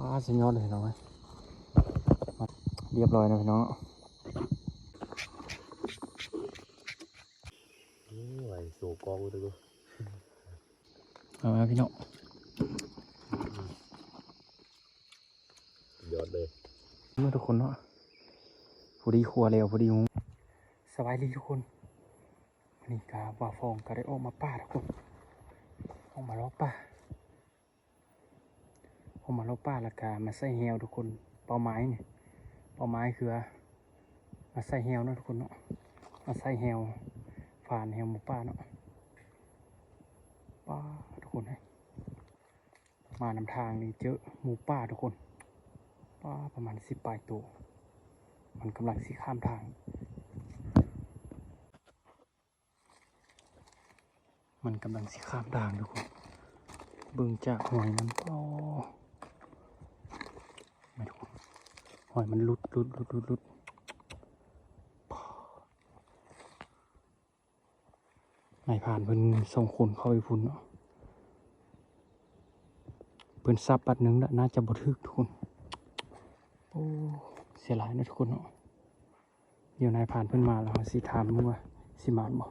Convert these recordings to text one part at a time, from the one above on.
ປາ ສຸດຍອດເລີຍພີ່ນ້ອງເອີຍ ລຽບຮ້ອຍເນາະພີ່ນ້ອງເນາະ. ໂອ້ຍ ໂຊກ້ອງເດີ ເອົາມາພີ່ນ້ອງ ຍອດເລີຍ ມາທຸກຄົນເນາະ ພໍດີຄົວແລ້ວ ພໍດີຫຸງ. ສະບາຍດີທຸກຄົນ ມື້ນີ້ກະບ່າວຟອງກະໄດ້ອອກມາປ່າທຸກຄົນ ອອກມາເລາະປ່າ ອອກມາເລາະປ່າ ແລ້ວກະມາໃສ່ແຮ້ວທຸກຄົນ. ເປົ້າໝາຍນີ້ ເປົ້າໝາຍຄືວ່າມາໃສ່ແຮ້ວເນາະທຸກຄົນເນາະ ມາໃສ່ແຮ້ວຟານ ແຮ້ວໝູປ່າເນາະ. ປາ ທຸກຄົນເອີຍ ມານຳທາງນີ້ເຈີໝູປ່າທຸກຄົນ ປາ ປະມານສິບປາຍໂຕ ມັນກຳລັງຊິຂ້າມທາງ ມັນກຳລັງຊິຂ້າມທາງທຸກຄົນ. ເບິ່ງຈາກຮອຍມັນ ໂອ້ ມາທຸກຄົນ ຮອຍມັນຫຼຸດ ຫຼຸດ ຫຼຸດ ຫຼຸດ ຫຼຸດ. ນາຍພານເພິ່ນສອງຄົນເຂົ້າໄປພຸ້ນເນາະ ເພິ່ນສັບບາດໜຶ່ງລະ ໜ້າຈະບໍ່ຖືກທຸກຄົນ. ໂອ້ ເສຍຫຼາຍເນາະທຸກຄົນເນາະ. ດຽວນາຍພານເພິ່ນມາແລ້ວ ເຮົາຊິຖາມເບິ່ງວ່າຊິໝານບໍ່.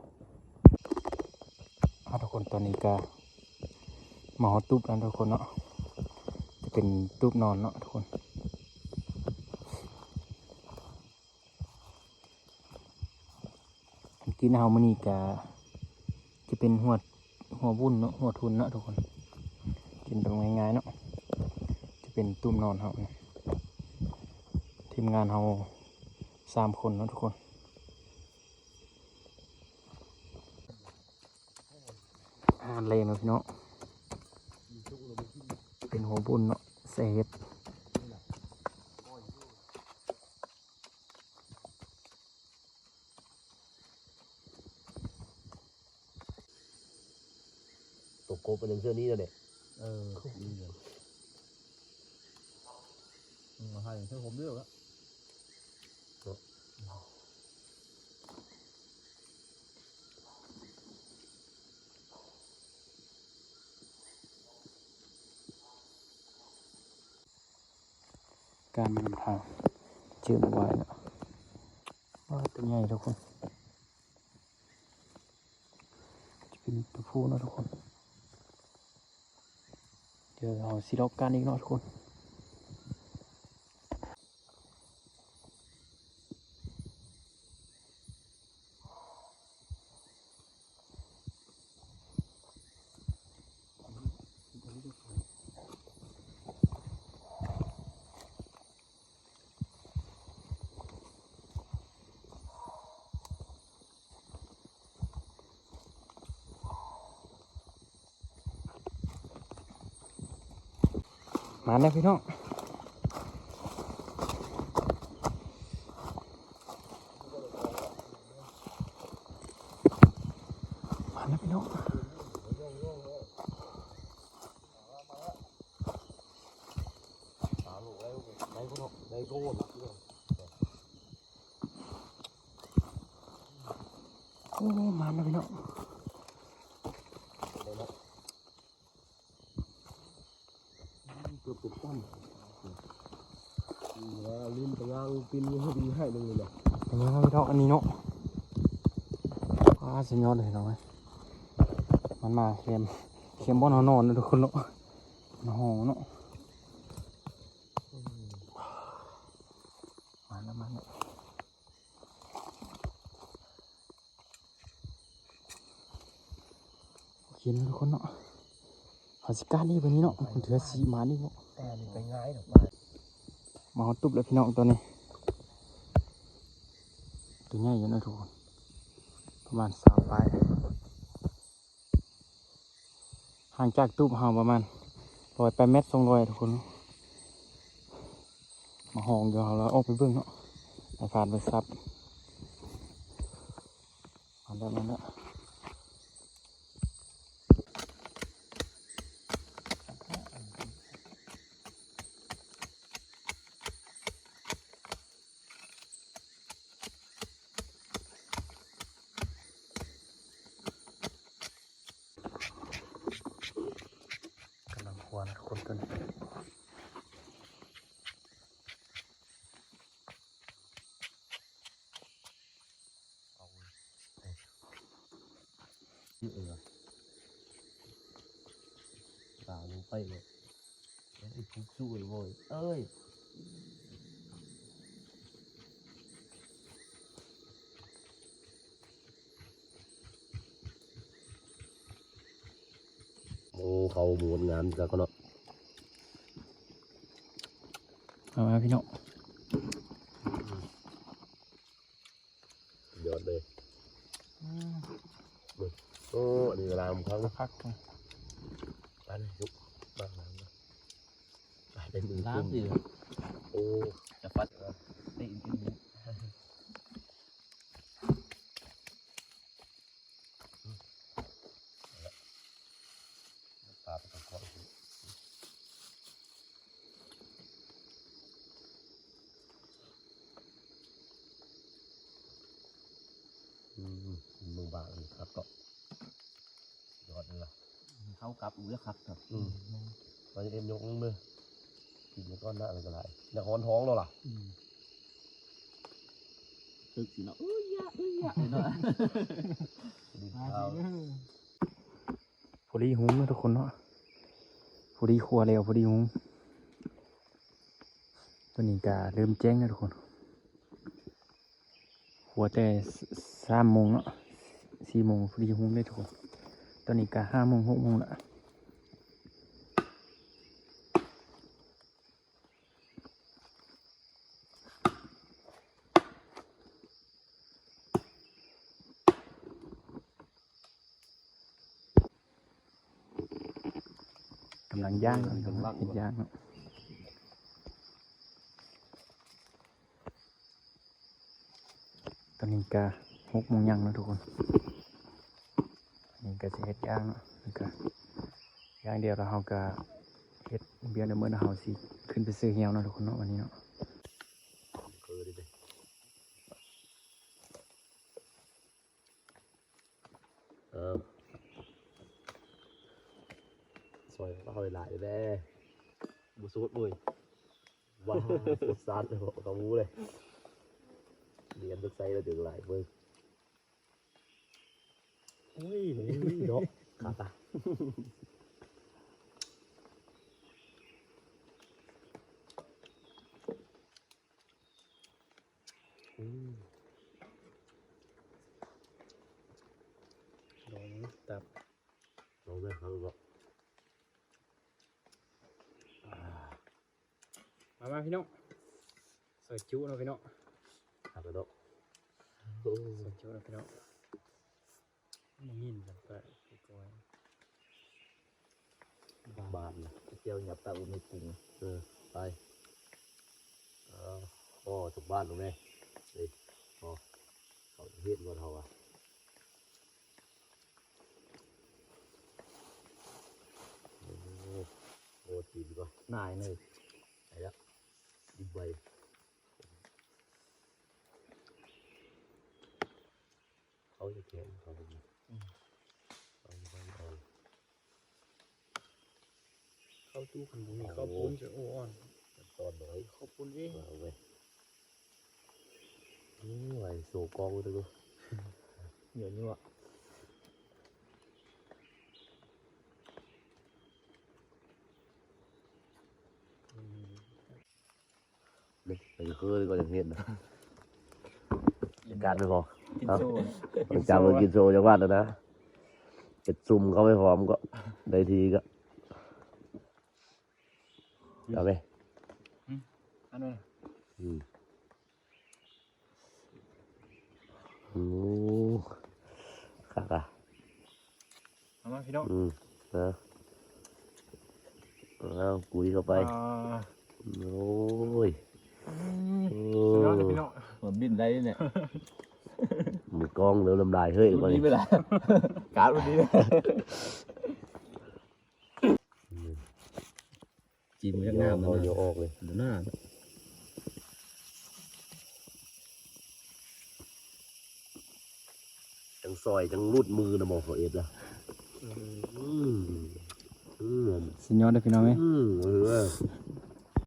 ອ່າ ທຸກຄົນ ຕອນນີ້ກະມາຮອດຕູບແລ້ວທຸກຄົນເນາະ ຈະເປັນຕູບນອນເນາະທຸກຄົນ. ກິນເຮົາມື້ນີ້ກະຈະເປັນຫົວ ຫົວວຸ້ນເນາະ ຫົວທຸນເນາະທຸກຄົນ ກິນແບບງ່າຍໆເນາະ. ຈະເປັນຕູບນອນເຮົາ ທີມງານເຮົາສາມຄົນເນາະທຸກຄົນ. ອາຫານແລງເນາະພີ່ນ້ອງ ເປັນຫົວບຸ້ນເນາະ ໃສ່ເຫັດ ຕົວກົບມັນຍັງເທື່ອນີ້ແຫຼະ. ເອີ ນີ້ເດີ ອືມ ໃຫ້ເທື່ອຜົມເດີລະ. ການນຳທາງ ເຈີໝູກຫວາຍເນາະ ວ້າ ຕົວໃຫຍ່ທຸກຄົນ ຈະເປັນຕົວຜູ້ເນາະທຸກຄົນ. ດຽວເຮົາຊິລອກກັນອີກເນາະທຸກຄົນ. ມາແລ້ວພີ່ນ້ອງ ມາແລ້ວພີ່ນ້ອງ. ໂອ້ ມາແລ້ວພີ່ນ້ອງ ເກືອບຕົກຕ່ຳ ຫຼິ້ນຕະງາງປິ່ນຢູ່ ເຮັດໃຫ້ເບິ່ງເລີຍນະ ຕະງາງພີ່ນ້ອງ ອັນນີ້ເນາະ. ອ້າ ສຸດຍອດເລີຍພີ່ນ້ອງເອີຍ ມັນມາແຄມ ແຄມບ່ອນເຮົານອນເນາະທຸກຄົນເນາະ ນະ ຫ້ອງເນາະ. ມາແລ້ວ ມາແລ້ວ ໂອເຄເນາະທຸກຄົນເນາະ ເຮົາຊິການນີ້ບາດນີ້ເນາະ ເທື່ອຊິມານີ້ເນາະ ແຕ່ນີ້ໄປງ່າຍດອກ ມາຮອດຕູບແລ້ວພີ່ນ້ອງ ຕອນນີ້ ຕົວໃຫຍ່ຢູ່ເນາະທຸກຄົນ ປະມານຊາວປາຍ. ຫ່າງຈາກຕູບເຮົາປະມານຮ້ອຍປາຍແມັດ ສອງຮ້ອຍ ທຸກຄົນ. ມາຫ້ອງຢູ່ ເຮົາລະອອກໄປເບິ່ງເນາະ ໃຫ້ຜ່ານໄປສັບ. ມາແລ້ວ ມາແລ້ວ. ກຳລັງຄົວນະທຸກຄົນ ຕົວນີ້ ໄດ້ເລີຍ ໄດ້ທຸກສູ້ເລີຍເວີ້ຍ ເອີຍ. ໂອ້ ເຂົ້າໝູນງາມຄັກເນາະ ເອົາມາພີ່ນ້ອງ ຍອດເລີຍ ອືມ ໂອ້ ອັນນີ້ກໍລາມຄັກ ຄັກ ອັນນີ້ສຸກ ບາງລາມ ໄດ້ມື ລາມ ໂອ້ ຈະຟັດ ໄດ້ອີກ ປາໄປກ່ອນ ອືມ ເບິ່ງບາງຄັກເນາະ ຍອດເລີຍ ເຂົ້າກັບ ອຸ້ຍ ຄັກເນາະ ອືມ ມັນເອັນຍົກເລີຍ ກິນກ່ອນນະ ມັນກໍຫຼາຍ ຢາກຮ້ອນທ້ອງແລ້ວລະ ອືມ ຕຶກຊິເນາະ ອຸ້ຍ ອຸ້ຍ ເນາະ ພໍດີຫຸງເນາະທຸກຄົນເນາະ ພໍດີຄົວແລ້ວ ພໍດີຫຸງ ຕອນນີ້ກະເລີ່ມແຈ້ງແລ້ວທຸກຄົນ ຫົວແຕ່ສາມໂມງເນາະ ສີ່ໂມງພໍດີຮຸ່ງເດ້ທຸກຄົນ ຕອນນີ້ກະຫ້າໂມງຫົກໂມງລະ ກຳລັງຍ່າງເນາະ ເຮັດຍ່າງເນາະ ຕອນນີ້ກະຫົກໂມງຍ່າງເນາະທຸກຄົນ ອັນນີ້ກະຊິເຮັດຍ່າງເນາະ ແລ້ວກະຢ່າງດຽວ ແລ້ວເຮົາກະເຮັດວຽກໄດ້ໝົດ ແລ້ວເຮົາຊິຂຶ້ນໄປຊື້ຮຽວເນາະທຸກຄົນເນາະ ວັນນີ້ເນາະ. ເອີ ຊອຍເອົາຫຼາຍແດ່ ບໍ່ສຸດເວີຍ ວ້າວ ສົດສາດເລີຍ ເຂົ້າໝູເລີຍ ລຽນໄປໃສ່ແລ້ວເຖິງຫຼາຍເວີຍ ໂອ້ຍ ເນາະ ຂາດຕາ. ອືມ ລອງຕັບ ລອງເບິ່ງເຂົາເນາະ ອ່າ ມາ ມາພີ່ນ້ອງ ຊອຍຈຸເນາະພີ່ນ້ອງ ຄັກເນາະ ໂອ້ ຊອຍຈຸເນາະພີ່ນ້ອງ. ບໍ່ຍິນຈັກໄປ ບາດນີ້ ເຈົ້າຫຍັບຕາອຸມໃຫ້ກຸງ ເອີ ໄປ ເອີ ອໍ ທຸກບາດລົງແດ່ ເອີ ອໍ ເຂົາເຮັດບໍ່ເທົ່າວ່າ ໂອ້ ໂອ້ ຕີນກໍໜາຍເນີ ໄປລະ ດິບໄວ. ເຂົາຈະແຂງເຂົາ ອືມ ເຂົາຈະບໍ່ອ່ອນ ເຂົ້າຕູ້ຄັນບໍ່ມີເຂົ້າປຸ້ນຈະ ໂອ້ ອ່ອນ ອ່ອນໜ້ອຍ ເຂົ້າປຸ້ນເອງ ເອົາເວີຍ ໂອ້ຍ ໂຊກ້ອງເດີ້ ຍົວໆ ອືມ. ໄປເຄີນກໍຍັງເຫັນນະ ການໄປພໍ ກິນໂຊ ຫາງຈາກກິນໂຊຈັກບາດແລ້ວນະ ເຮັດຊຸມເຂົ້າໄປພ້ອມກໍໄດ້ທີກໍ ເອົາໄປ ອືມ ອັນນັ້ນ ອືມ. ໂອ້ ຄັກອະ ເອົາມາພີ່ນ້ອງ ອືມ ເອົາ ເອົາ ກຸຍເຂົ້າໄປ ອ່າ ໂອ້ຍ ອືມ ໂອ້ ສຸດຍອດເລີຍພີ່ນ້ອງ ມັນບິນໄດ້ນີ້ ມືກ້ອງເລີ່ມນ້ຳລາຍເຮີ້ຍ ດີເວລາ ກາດບໍ່ດີ ອືມ. ຈີນມັນຍັງງາມ ເອົາ ເອົາ ເນາະ ເອົາອອກເລີຍ ບໍ່ໜ້າ ຈັ່ງຊອຍຈັ່ງຫຼຸດມືນະ ໝໍເຂົາເອັດລະ ອືມ ອືມ ສຸດຍອດເດີພີ່ນ້ອງເອີຍ ອືມ ເອີ.